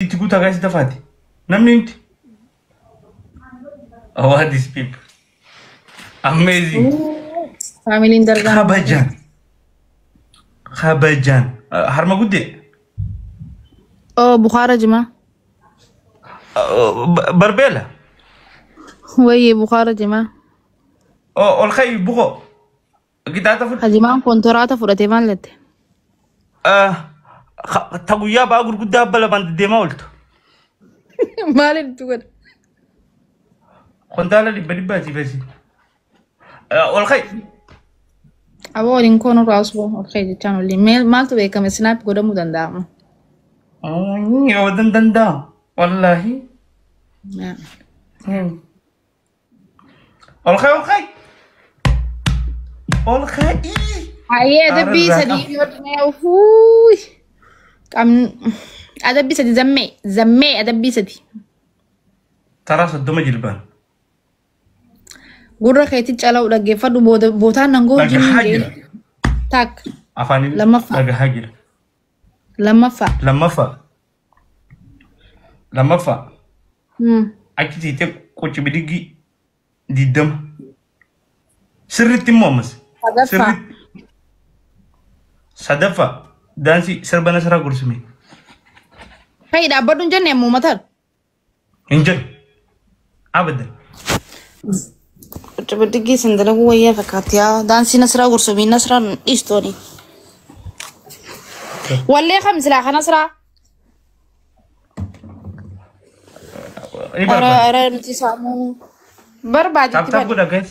Itti guutaa guys, dafaati. Namni hundi. Oh, what these people. Amazing. Faamiliin dargaa. Kabajaan. Kabajaan. Harma guddee. Oh, Bukaara jimaa. Barbeela. Wayyee, Bukaara jimaa. Oh, ol ka'i buqoo. Gitaata fudhu. Hajimaan kontoraata fudhatee maal jette? Ta guyyaa ba'aa gurguddaa abba lamaan deddeemaa ooltu. Maaliif itti godha? Kontaala dhibba dhibbaati fesi. Ol ka'i. Aboo, waliin koon irraa osoo ol ka'e jechaan waliin maaltu beekame, snipe godhamuu danda'ama. Yoo danda'a. Wallaahi. Ol ka'i, ol ka'i. Ol ka'i. Hayyee, adabbii Aarraa sadii yoo dhumee ufuuy. Qabn adabbii sadi, zammee zammee, adabbii sadi. Taraa 30 jilbaan. Gurra keetti cala'u dhaggeeffadhu, booda bootaan nangoo Dhagahaa wajjin jira. Takka. Afaaniin Lammaffaa. dhagahaa jira. Lammaffaa. Lammaffaa. Lammaffaa. Achi siitee qoci bidigii 20. Sirriitti immoo ammas. Sadaffaa. Sirriitti. Sadaffaa. Daansii sirba Nasraa gursime. Hayi, dhaabbadhu hin jenne ammoo mataan. Hin jedhu. Abadan. Qoci bidigii sin dalaguu wayyaa fakkaatti yaa daansii Nasraa gursumii Nasraan dhiistooni. Wallee kam silaa ka Nasraa? Ni Ara barbaada. Ara nuti saamuu barbaaditti Tap tap bari. godha guys.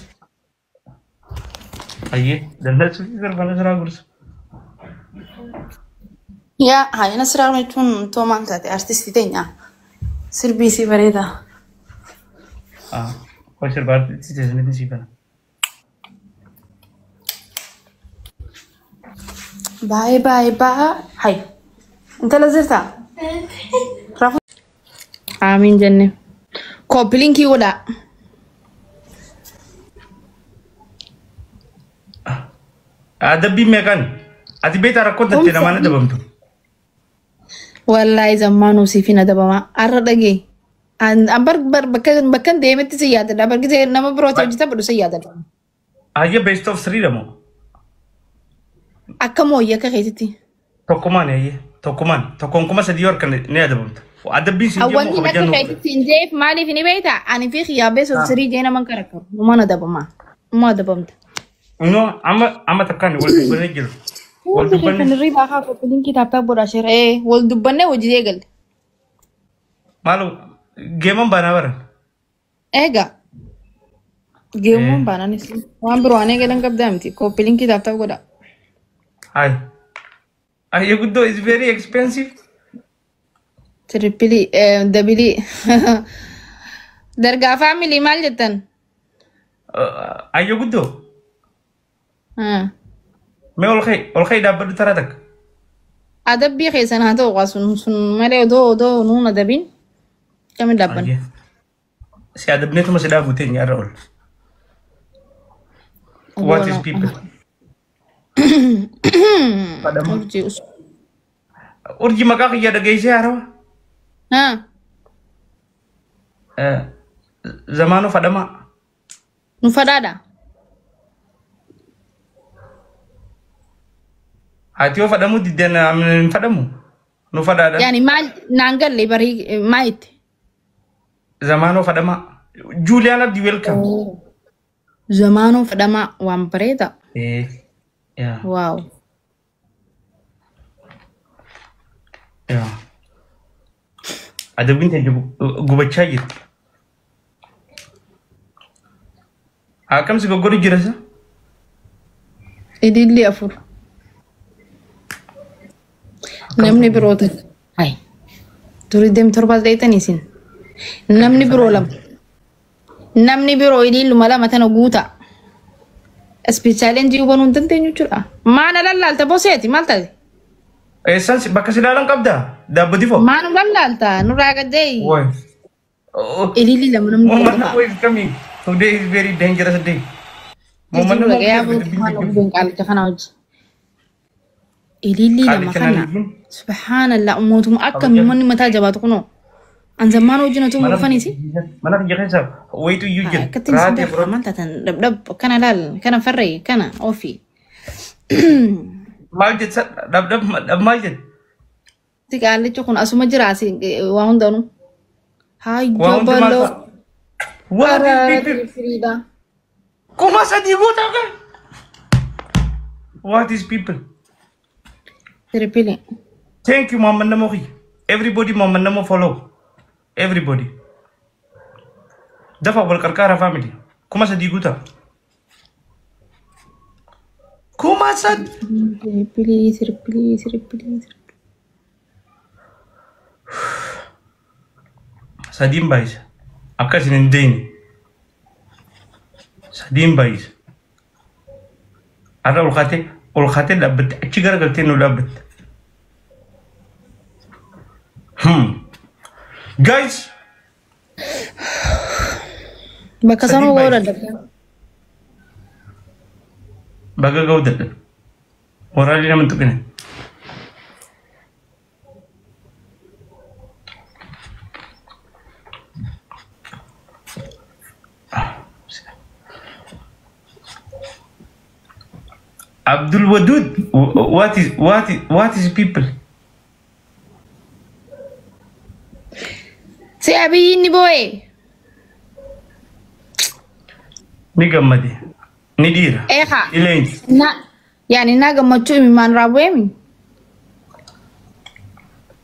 Ayyee, dandeessu sirba Nasraa gursu. Yaa hayi, Nasraa jechuun too maal taate, artistii teenya. Sirbii isii bareeda. Ah, koo sirba artistii teessanitti sii kana. Baay'ee baay'ee baay'ee hayi. Intala jirtaa? Rafu. Amiin jenne. Copy linkii godhaa. Adabbiin meeqan? Ati beektaa rakkoo tattee namaan adabamtu. Wallaahi, zammaanuu siif hin adabamaa. Har'a dhagee. An bar bar bakka bakka deemetti si yaadadha. Bargisee nama birooti hojjetan badhu si yaadadha. Ayyee, best of three dha moo? Akka mooyyi akka keetitti. Tokkumaan, ayyee. Tokkumaan. Tokkoon 3000 yoo harkan ni adabamta. Adabbiin siin Wanni jedhamu akka kabajaan nuuf. keetitti hin jeef maaliif ni beektaa? Ani fi xiyyaa best of three jee naman karakkaru. Numaan adabamaa. Numaan adabamta. No, amma amma takkaan wal dubbannee jiru. Wal Hundi dubbanne. keessan irrii baakaa copy linkii tap tap godhaa share. Ee, wal dubbannee hojii eegalle. Maalu geeman baanaa baran. Eegaa. Geemuun baanaanis waan biroo waan eegalan qabdaa miti. Copy linkii tap tap godhaa. Hai. Ayyee guddoo is very expensive. Triple double. Dargaa family maal jettan? Ayyee guddoo. Mee ol ka'i, ol ka'i, dhaabbadhu taraa takka. Adabbii keessan haa ta'u sun sun malee odoo nuun adabiin kami dhaabban. Ayyee. Si adabneetuma si dhaabu teenya irra ol. What is people? Fadhama. Urjii us. Urjii maqaa kiyya dhageessee haarawa. Haa. Zamaanoo fadhamaa. Nu fadhaadha. Ati yoo fadhamuu diddeen hin fadhamu. Nu fadhaadha. Yaani maal naan galle barii maa itti? Zamaanoo fadhamaa. Juuliyaan Abdii, welcome. Zamaanoo fadhamaa waan bareeda. Eh. Yaa. Wow. Yaa. Adabbiin teenya gubachaa jirti. Akkam si goggoru jira isa? Idilli afur. Namni biroo takka. Hai. Durii deem torbaas dheeytan isin. Namni biroo lama. Namni biroo ililluma lama tana guuta. Speed challenge hubanuu hin dandeenyu jechuudha. Maana lallaalta boseeti maal taate? Eessaan bakka si ilaalan qabdaa? Daabbati foo? Maanu lallaalta nurraa gaddee. Why? Ililli lama namni biroo Muhammad dhufa. Namo is coming. Today is very dangerous day. Muhammad Jirtu Namo dhagayaa booda maal ogdeen qaalicha kana hojii. Ilillii lama Qaalicha kana. naan Subhaanallah, uummatuma akka manni mataa jabaatu kunoo. An zammaan hojii na tumuu dhufanisi. Mana kiyya keessa wayitu iyyuu jira. Akkatti isin Raatee beekaa maal taatan dhabdhab kana laal kana farree kana ofi. Maal jetta dhabdhab dhab maal jetta? Si qaallichi kun asuma jira asi waa hundanuu. Waa Hayyoo hundi maal baloo. ta'a? Waa people. Firiidha. 3000 guutaa kan. What is people? Triple. Thank you, Muhammad Namo. Everybody, Muhammad Namo follow. Everybody. Dafa wal qarqaara family. 3000 guutaa. 3000. Triple, triple, triple. Sadiin baay'isa. Akka isin hin deene. Sadiin baay'isa. Har'a ol kaatee dhaabbatte, achi garagaltee nu dhaabbatte. Guys, Bakka sanuu Sadiin ga'uu baay'isa. dadhabde. Baga ga'uu dadhabe. Warraalii nama hin tuqine. Abdul Wadud, what is people? Si Abiyyiin ni boo'e. Ni gammade. Ni dhiira. Eegaa. Ni leenci. Na yaani na gammachuu imimaan raawweemi.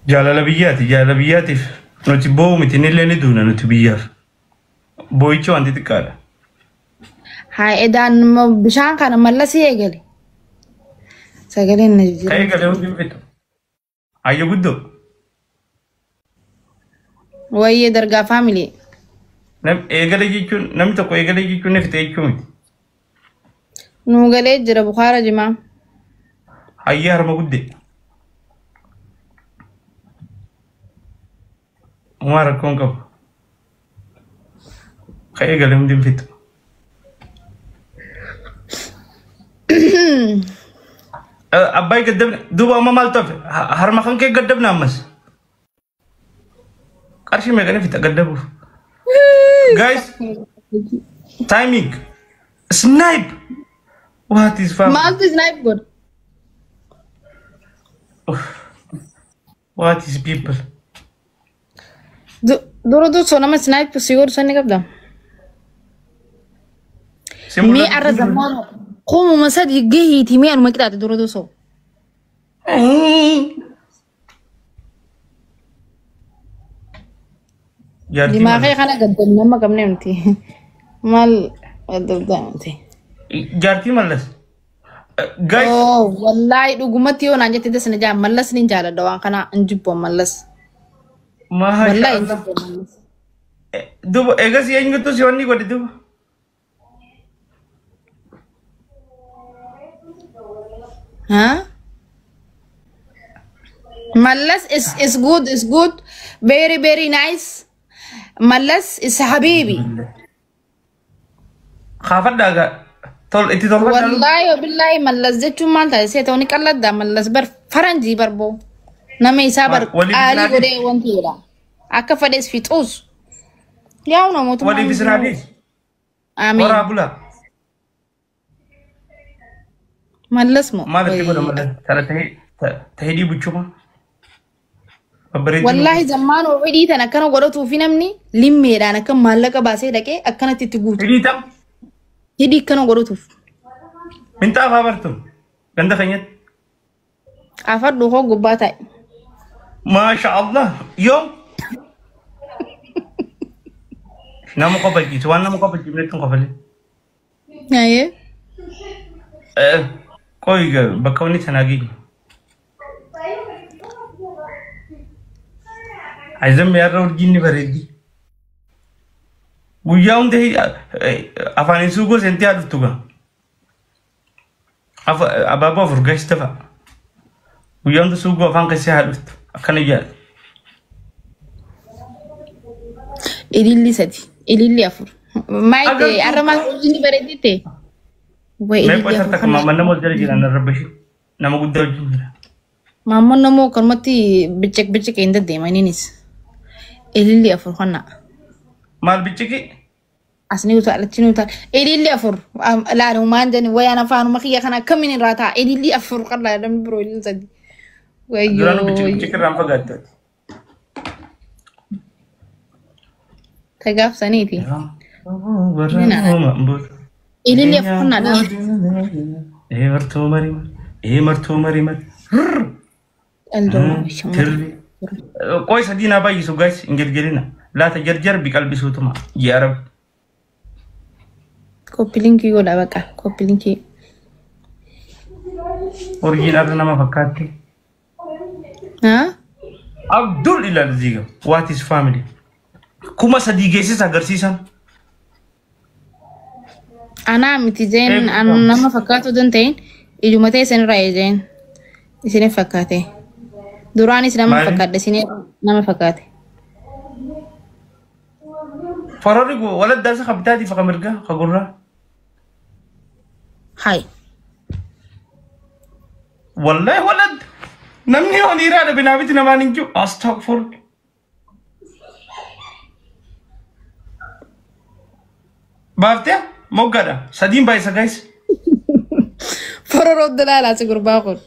Jaalala biyyaati. Jaalala biyyaatiif nuti boo'u miti, nillee ni duuna nuti biyyaaf. Boo'ichi wanti xiqqaadha. Haa, edaan bishaan kana mallasii eegale. Sagaleen na Ka'ee jijjiirama. galee hundi hin fixu. Ayyo guddoo. Wayyee dargaa family. Eegale jechuun, namni tokko eegale jechuun ni fixe jechuu miti. Nuu galee jira Bukaara jimaa. Hayyee harma guddee. Waan rakkoon qabu. Ka'ee galee hundi hin fixu. Abbaay gaddabne duuba, amma maal tafe harma kan kee gaddabne ammas. Qarshii meeqanii fixa gaddabuuf? Guys, timing. Snipe. What is family? Maaltu snipe godha? What is people? Dura dursoo nama snipe si godhu sanni qabda. Si Mee mul'atu. arra zammaano 3000 gahiitii mee anuma qixaate dura dursoo. Jaartii Dimaa mallas. kee kana gaddabne amma qabnee miti. Maal gaddabdaa miti. Jaartii mallas. Guys, Oh, wallaahi dhugumatti yoo naan jette dasna jaa Mallas nin jaaladha, waan kana hin jibbu Mallas. Maasha Wallaahi hin Allah. jibbu Mallas. Duuba eegas eenyutu si wanni godhe duuba? Huh? Mallas is good, is good, very very nice. Mallas is habibi. Kaafadhaa gaa. Tol itti tolfadhaa. Wallaahi wabillahi, Mallas jechuun maal taate see ta'uu ni qalladda. Mallas bar faranjii bar boo. Nama isaa bar Waliif qaalii isin godhee wanti jedha. Akka fedhes fixuus. Yaa una mootummaa. Waliif isin haadhiis. Amiin. Horaa bulaa. Mallas moo? Maal itti godha mallas? Tana tahee dhiibuchuma. Babbareedduu. Wallaahi zammaan hidhii tan akkana godhatuu fi namni limmeedhaan akka maallaqa baasee dhaqee akkanatti itti guutu. Hidhii tam. Hidhii akkana godhatuuf. Minxaafaa bartu. Ganda keenyatti. Afadhu koo gubbaa taa'e. Maasha Allah. Yoom? Nama kofalchiisu, waan nama kofalchiifnetti hin kofalin. Ayyee. Qoy, bakka wanni sanaa geenyu. Ayizan yaarra urjiin ni bareeddi. Guyyaa hunda afaan suugoo seentee haa dhuftu gaa. Abaaboo afur gashta fa'a. Guyyaa hunda suugoo afaan keessee haa dhuftu. Akkana yaada. Ililli sadi. Ililli afur. Maal ta'e Agartuu. har'a maal urjiin bareeddi ta'e? Way Mee ililli qoy afur takka kana. nama wal jala jiran arrabbashi. Nama guddaa wajjin jira. Maammoon namoo akkanumatti bicciq bicciq hin deddeema inninis. Ililli afur kana. Maal bicciqi? As ni utaala achi ni utaala. Ililli afur laalu maan jedhani wayaan afaanuma kiyya kana akkamiin irraa ta'a. Ililli afur qal'aa namni biroo ililli sadi. Duraanuu bicciq Wayyoo. Bicciq irraan fagaattu. Tagaafsaniiti. Ililli afur kana. Ee martuu marii ee martuu marii marii. Aldoo. Tirri. Qoy sadii naa baay'isu guys hin jarjarina. Laata jarjar biqalbisuutuma yaa rabbi. Copy linkii godha baqa. Copy linkii. Urjiin arra nama fakkaatti. Haa? Abdul ilaal ziiga. What is family? 3000 geessisa agarsiisan. Anaa miti jeen an nama fakkaatu don ta'in ijuma ta'e isin irraa jeen isinif fakkaate. Duraanis nama Maali? Fakkaadha isin nama fakkaate. Farorri waladdaa isa kabitaatiif ka mirgaa ka gurraa. Hai. Wallahi walad. Namni on dhiiraa dhabe naa miti namaan hin jiru. Astaghfirullah. Baaftee moggaadha. Sadiin baay'isa guys. Fororoo dalaalaa si gurbaa kun.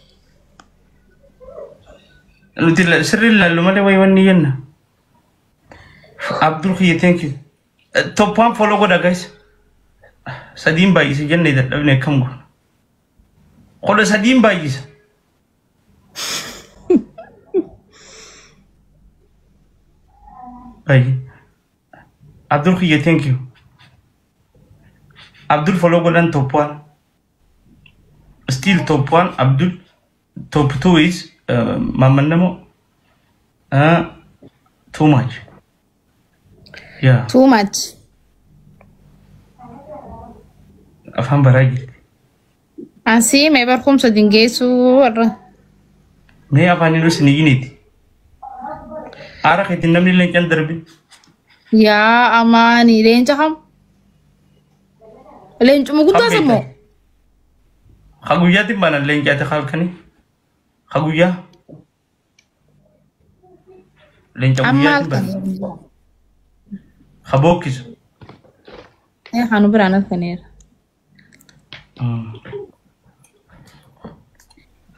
Nuti sirrii ilaallu malee wayi wanni jenna. Abdul kiyya, thank you. Top one follow godha guys. Sadiin baay'isa jennee dadhabne akkam goona. 13n baay'isa. Baay'ee. Abdul kiyya, thank you. Abdul follow godhan top one. Still top one Abdul. Top two is Mamannamo. Too much. Yeah. Too much. Afaan baraa jirti. Asii mee barkumsa dingeessuu warra. Mee afaan inni isin iyyiniiti. Aara keetiin namni leencaan darbe. Yaa amaani leenca kam? Leencuma guddaa sammoo. Ka guyyaatti banan leencaati halkanii. Ka guyyaa. Leenca Amma guyyaatti banan. halkan. Ka bookkisu. Kanu biraan halkaneera.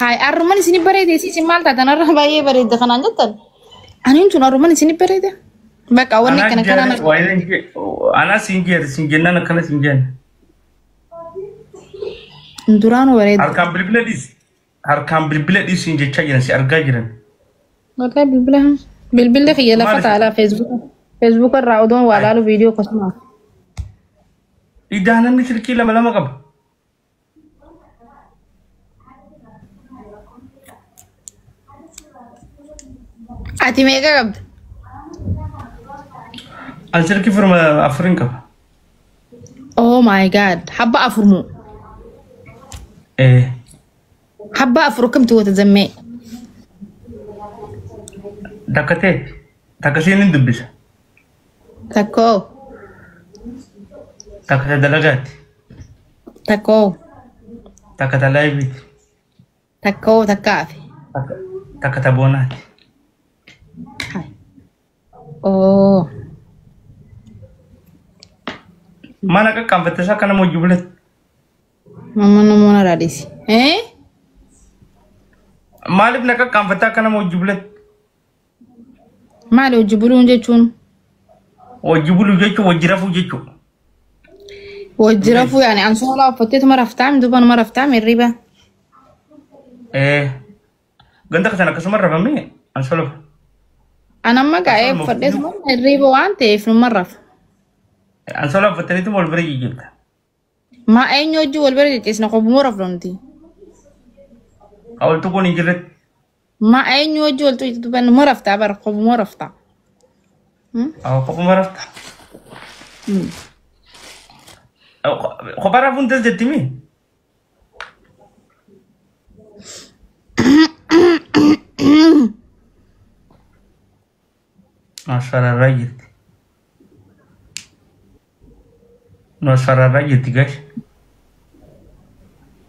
Hai, arruman isini bareede isin maal taatan arra baay'ee bareedda kanaan jettan. Aniin tun arruman isini bareede. Bakka wanni kana kanaan Anaa siin jeere siin jennaan akkana siin jenne. Duraanuu bareedda. Harkaan bilbila dhiisi. Harkaan bilbila dhiisi jechaa jiran si argaa jiran. Maqaa bilbila bilbilli kiyya lafa Maali? taalaa feesbuuka feesbuuka irraa odoon waa laalu viidiyoo akkasumas. Idaa namni silkii lama lama qaba. Ati meeqa qabda? An silkii firma afurin qaba. Oh my God, habba afur moo? Eh. Habba afur kamtu wata zammee? Takka ta'e takka siin hin dubbisa. Takkoo. Takka ta dalagaati. Takkoo. Takka ta laayiviiti. Takkoo takkaafi. Takka ta boonaati. Hai. Oh. Mana qaqqaanfatte isaa akka nama hojii bulatti. Mama namoota raadisi. Eh? Maaliif na qaqqaanfatte akka nama hojii bulatti? Maali hojii buluun jechuun? Hojii buluu jechuun hojii rafuu jechuudha. Hojii rafuu yaani ansoolaa uffatteetuma raftaami duuba numa raftaami hirriba. Eh. Ganda kana akkasuma rafamee ansoola. An amma gaa'ee uffadheetuma hirriba waan ta'eef numa rafa. Ansoola uffattaniitu wal bira jijjiirta. Ma eenyu hojii wal bira cicciisna qobbuma rafna nuti. Hawaltu kun hin jirretti. Ma eenyu hojii wal tuqxu numa raftaa bara qobbuma raftaa. Awa kophuma rafta. Kophaa rafuun tas jetti mi? Nu asfararraa jirti. Nu asfararraa jirti guys.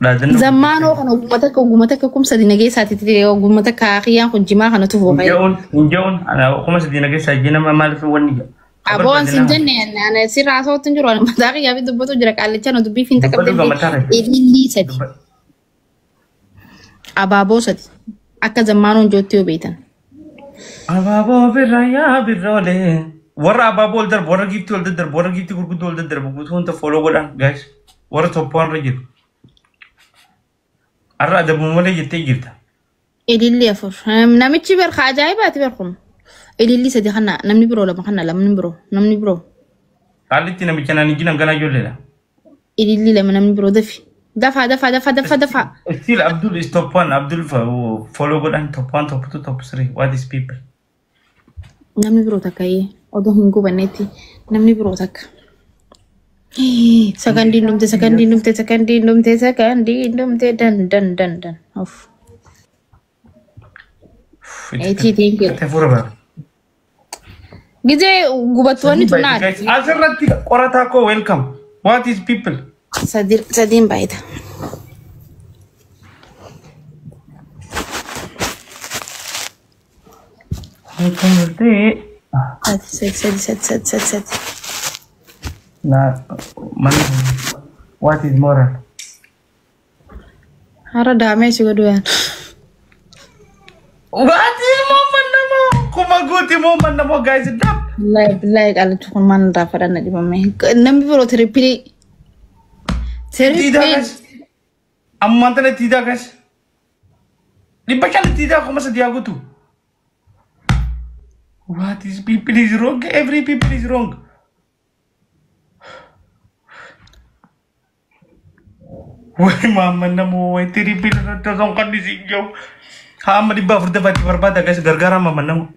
Dhaadannoo. Zammaanoo kana ogummaa takka 3000 nageessaati ogummaa takka kiyyaan kun jimaa kana tufu. Hin je'uun 3000 nageessaa jina maaliif wanni jedha. Aboon sin jenne ana sirraa haasawatti hin jiru ana mataa kiyyaa fi dubbatu jira qaallicha na dubbii fiinta Dubbatu gammataa qabdee ta'e. ilillii 3 abaaboo 3 akka zammaanoon jootti yoo beektan. Abaaboo birraa yaa birroolee. Warra abaaboo ol darbu, warra giiftii ol daddarbu, warra giiftii gurguddoo ol daddarbu guutuu hunda follow godhan guys. Warra top one irra jiru. Har'a adabu malee jettee jirta. Ilillii 4 namichi berka ajaa'ibaati berkun. Ilillii 3 kana namni biroo 2 kana namni biroo namni biroo. Qaallitti namicha naan ijji ganaa ijoolleedha. Ilillii 2 namni biroo dafi. Dafaa dafaa dafaa dafaa dafaa. Still Abdul is top one. Abdul follow godhan top one, top two, top three. What is people? Namni biroo takka odoo hin gubannetti namni biroo takka. Sakandiin dhumte sakandiin dhumte sakandiin dhumte sakandiin dhumte dan dan dan dan. Of. Eetii thank you. Itti fuura bara. Gizee gubattoonni tun naati. Asirratti qorataa koo welcome. What is people? Sadiin baay'ata. Sadi sadi sadi sadi sadi sadi. Na man what is moral? Hara daamee si godhu yaan. What is moment namo? Kuma guuti moment namo guys dab. Billahi billahi qaalichi kun maal irraa fadhanna dhibame. Namni biroo tirippilii. Tiidaa Tirippilii. guys. Ammaan tana tiidaa guys. 500 tiidaa 3000 haa guutu. What is people is wrong? Every people is wrong. Way maama namo way tirippilii irratti osoo hin qannisiin jiru. Haa amma 400 dafaatti barbaada guys gargaaraa maama namo.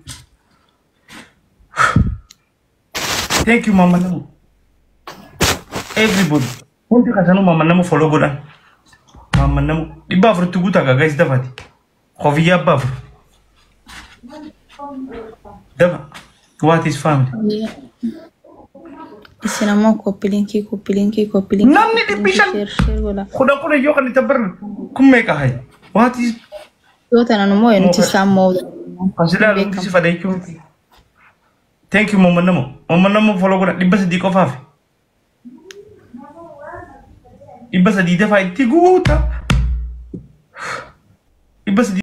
Thank you maama namo. Everybody. Hundi keessanuu maama namo follow godhan. Maama namo 400tti guutaa guys dafaati. Kofiyyaa 400. Dafa. What is family? Isin ammoo copy linkii copy linkii copy linkii. Namni 500. Share share godha. 10 10 yoo kan itti barre kun meeqa hayi? What is Yoo tanan immoo nuti isaan moo Asilaa hundi si fada jechuun. Thank you maama namo. Maama namo follow godhan 300 qofaaf. 300 dafaa itti guuta. 300.